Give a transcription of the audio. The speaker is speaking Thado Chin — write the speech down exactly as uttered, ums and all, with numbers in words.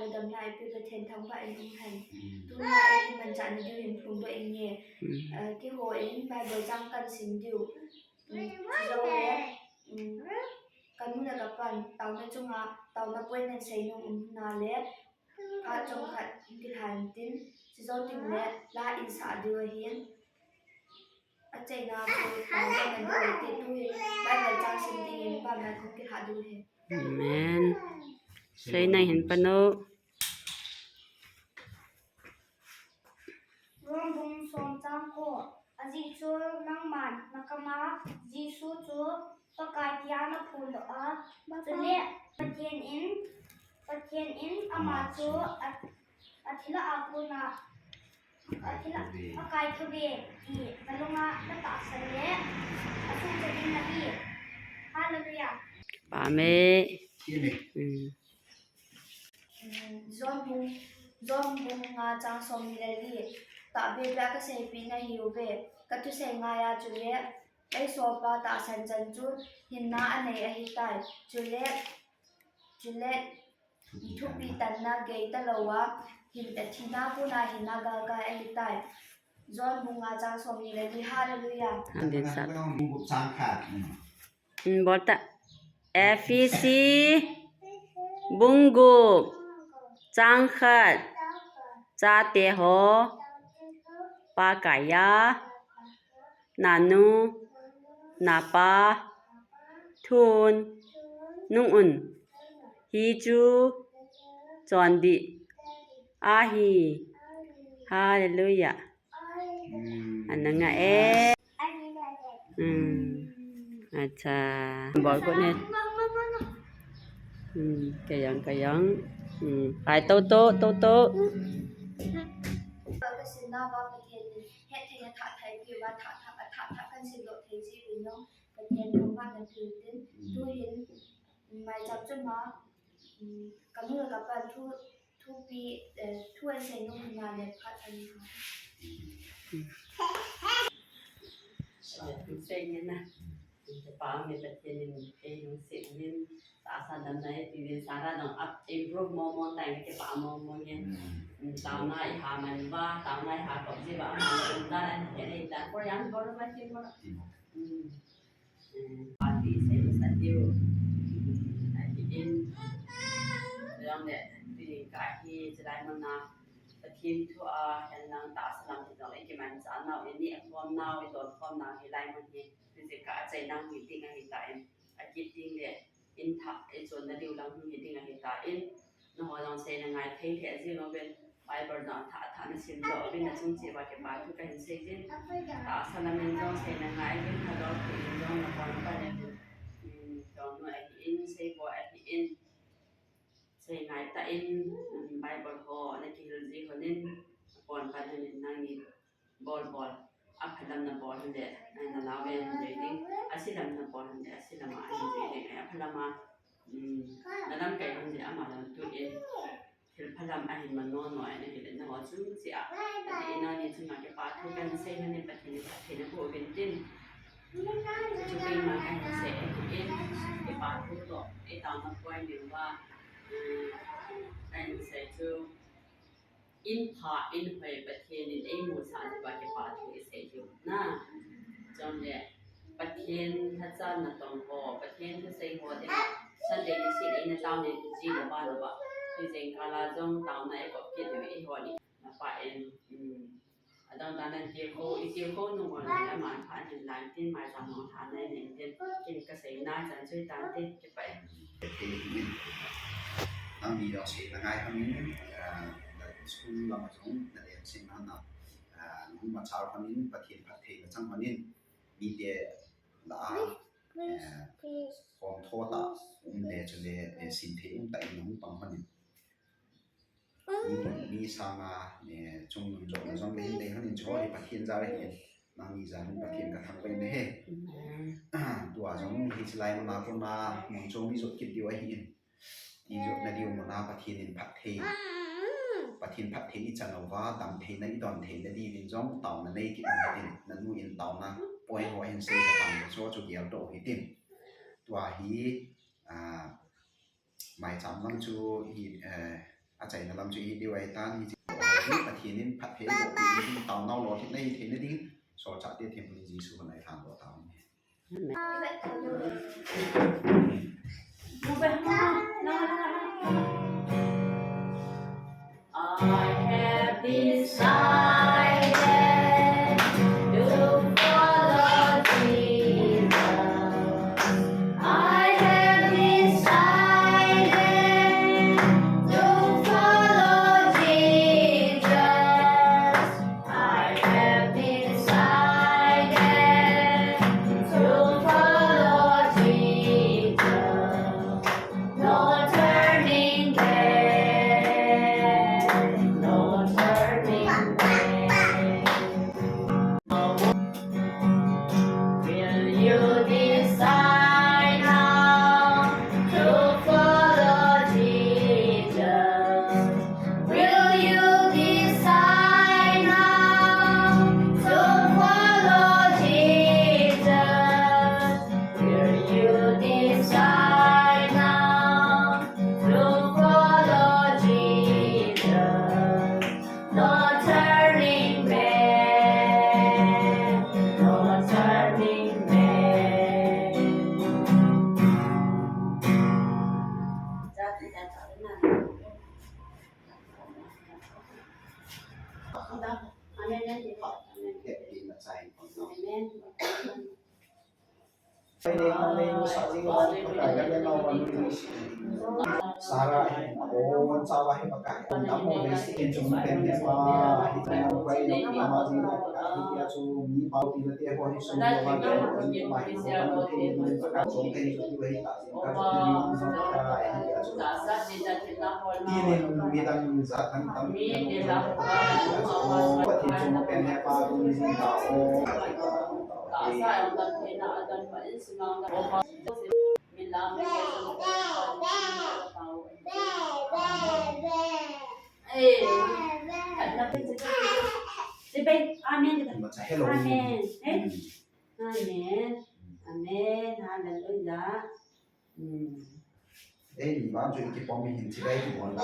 Ladamna eipeh Pathen thangvah in um hen. Tuna eimanchahna diu hin phongdoh inge. Eh, keiho in Bible chang kahin sim diu. Chujou le, kanu le kapan taona chunga, taona point nasei nom um na le, phat chomkhat hung kilhan tin, chujou tengle la in sah diu ahin. Achaina chu taona nadiu ahi, tuhin Bible chang sim dingin pamai kahung kilhah diu ahi. Amen. Seina hin pan o. Rom bung som chang ko. Ajeh chu nangman nakama Jesu chu Pakai tia naphondoh a, chule Pathen in, Pathen in ama chu a, athi lah a kona, athi lah, akaithouve ti nalunga natahsan le asuhchan in nahi. Hallelujah. Amen. John bung, John bung nga chang somni le li. Tahbeh beh a kaseipeh nahiuve. Kathusei ngaiya chule, eisopa tahsan chan chu hinna anei ahitai. Chule, chule, thupi tanna gei talouva, hin, thina kona hinna galkai ahitai. John bung nga chang somni le li, hallelujah. Bung gup chang khat. Bol ta. Ephesi bung gup chang khat. Chate ho, Pakai a nanu napa thun nung un. Hichu chondih ahi. Hallelujah. Ana nga e. Acha. Bol ko ne. Kayang, kayang. Ai, to, to, to, to. Pathen thangvah napiu tin, tuhin, maicham chunga, kanu le kapan thu, thupi, eh, thu ahin sei nom na le phat ahin. Sei nge na. Kipah e, Pathen in eilungset in, tahsa damna eipeh uvin, Sarah jong a improve mo mo tai, kipah mo mo nge. Taona iha man uva, taona iha kop jiuva, ama umdan ahin he nei ta, Korean bol ma ti mo. Party sei sa diu. Ahi in. Jong le, ti ka hi, chulai muna, Pathen thu a, hen lang tahsa lam ti jong le, kimanchah nau, ini a khom nau, i don khom nau, hilai mun hi, ti jeh a achaina hi ding ahitai. Akit ding le, in thah, i chonna diu lang hi ding ahitai. Nangho jong seina ngai thei thei jing uvin, Bible jong athah athah nasim doh uvin, nachung cheh uva kipa thu kahin sei jin. Tahsa lam in jong seina ngai uvin, Lhagao Theng in jong napon pan uvin. Dongnu ahi in, seiboi ahi in, sei ngai tah in, Bible ho nakihil ji hon in, napon pan uvin nangni. Bol bol. Aphalam nabol hile, nalai lam a ahin jui ding. Aselam nabol hile, aselam a ahin jui ding. Aphalam a, nalamkai hile, ama lam tu e. Thil phalam ahin man nono e, nahile, naho chung cheh a. Ati nangni chunga kipa thu kahin sei hon in, Pathen in phatthei naboh uvin tin. Chu keima kahin sei ahi in. Kipa thu toh, eitaona point ding uva, kahin sei chu. In pha, in hoi, Pathen in eimusah jeh uva kipa thu isei diu na. Chule, Pathen thachan natong ho, Pathen thusei ho te, Sunday nisit eina taona ji lou va lou va. Tujing kal a jong taona eikop kit diu eiho ni. Napa in, adang dan in tilkhou, itilkhou nung uva le, aman pha in lang tin, maicham nung tha nei nei tin, kin kasei na chan chu hitan tin, kipah e. Nangni jong seina ngai hon in, ah, school lam a jong naleng seng na na, ah, nahung machal hon in, Pathen phatthei nachang hon in, mite lah a, eh, khom tho tah um le chule, eh, simthei um tah in nahung pang hon in. Mi, mi sanga, eh, chungnung jona jong kahin nei hon in, chuho hi Pathen jal ahi in. Nangni jal in Pathen kathangvah in ahi. Tua jong hiche lai muna kona mun chom ijot kit diu ahi in. Ijotna diu muna Pathen in phatthei, Pathen phatthei ichan uva, damtheina idon theina diuvin jong taona nei kit in, nanu in taona point ho ahin sei kha tan, chu chu gel toh hitin. Tua hi, ah, Maicham lang chu hi, eh, Achaina lam chu ihi diu ahitan, hiche Pathen in phatthei eiboh pi ding, taonau lolhinna hitheina ding, solchah te thempu Jesu min a ithandoh tauvin ahi. Amen. I have decided to follow Jesus. I have decided to follow Jesus. I have decided to follow Jesus. No turning back, no turning back. Will you decide now to follow Jesus? Will you decide now to follow Jesus? Will you decide now to follow Jesus? No turning back, no turning back. Amen. Sarah hi, abon chauva hi Pakai, adammo vei si in chung pen ne pa, hi pen ne pa, hi pen ne pa, Pakai, hi tia chu mi pao tina te ho hi sum lo va, ke ho jing ma hi, ho kan te ni Pakai, chong te ni chu ti va hi ta, jing ka chu ni jong Pakai, hi tia chu. Ti nin midang jat dang tam, hi tia chu. Pathen chung pen ne pa, tu ni jing ta o. Amen. Amen. Amen. Hallelujah. Ei, ni bang chu i kipom in chibai kibon la.